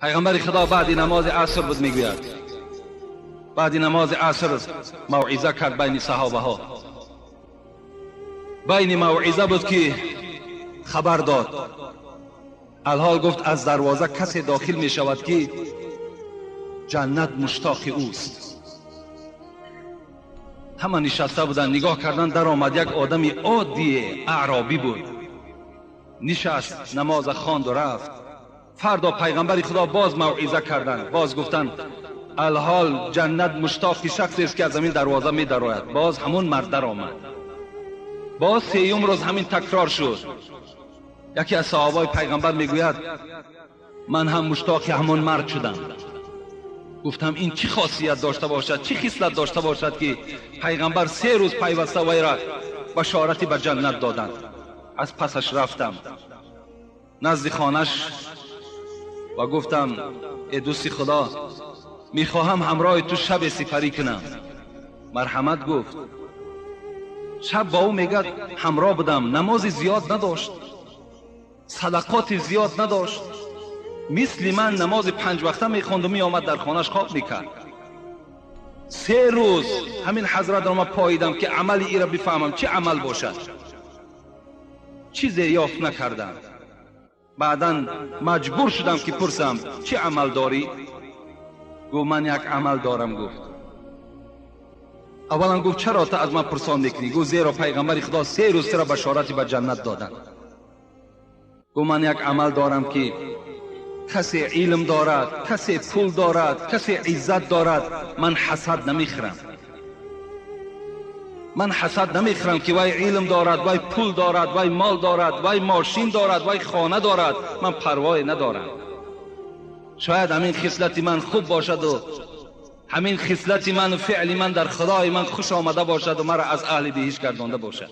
Пайғамбари Худо баъди намози аср буд, мегӯяд, баъди намози аср мавъиза кард байни саҳобаҳо. Байни мавъиза буд, ки хабар дод. Алҳол гуфт, аз дарвоза касе дохил мешавад, ки ҷаннат муштоқи ӯст. Ҳама нишаста буданд, нигоҳ кардан, даромад як одами оддие, аъробӣ буд. Нишаст, намоза хонду рафт. Фардо пайғамбари Худо боз мавъиза карданд, боз гуфтанд, алҳол ҷаннат муштоқи шахсест, ки аз ҳамин дарвоза медарояд. Боз ҳамун мард даромад. Боз сеюм рӯз ҳамин такрор шуд. Яке аз саҳобаи пайғамбар мегӯяд, ман ҳам муштоқи ҳамон мард шудам. Гуфтам, ин чӣ хосият дошта бошад, чӣ хислат дошта бошад, ки пайғамбар 3 рӯз пайваста вайра башорати ба ҷаннат доданд? Аз пасаш рафтам назди хонаш ва гуфтам, э дӯсти Худо, мехоҳам ҳамроҳи ту шабе сипарӣ кунам. Марҳамат, гуфт. Шаб бо ӯ, мегӯяд, ҳамроҳ будам. Намози зиёд надошт, садақоти зиёд надошт. Мисли ман намози панҷвақта мехонду меомад, дар хонаш хоб мекард. 3 рӯз ҳамин ҳазратро ман поидам, ки амали ира бифаҳмам, чӣ амал бошад. Чизе ёфт накардам. Баъдан маҷбур шудам, ки пурсам, чӣ амал дорӣ? Гуфт, ман як амал дорам. Гуфт, аввалан гуфт, чаро ту аз ман пурсон мекунӣ? Гуфт, зеро пайғамбари Худо 3 рӯз тура башорати ба ҷаннат доданд. Гуфт, ман як амал дорам, ки касе илм дорад, касе пул дорад, касе иззат дорад, ман ҳасад намехӯрам. Ман ҳасад намехӯрам, ки вай илм дорад, вай пул дорад, вай мол дорад, вай мошин дорад, вай хона дорад. Ман парвое надорам. Шояд ҳамин хислати ман хуб бошаду ҳамин хислати ману феъли ман дар Худои ман хуш омада бошаду маро аз аҳли биҳишт гардонда бошад.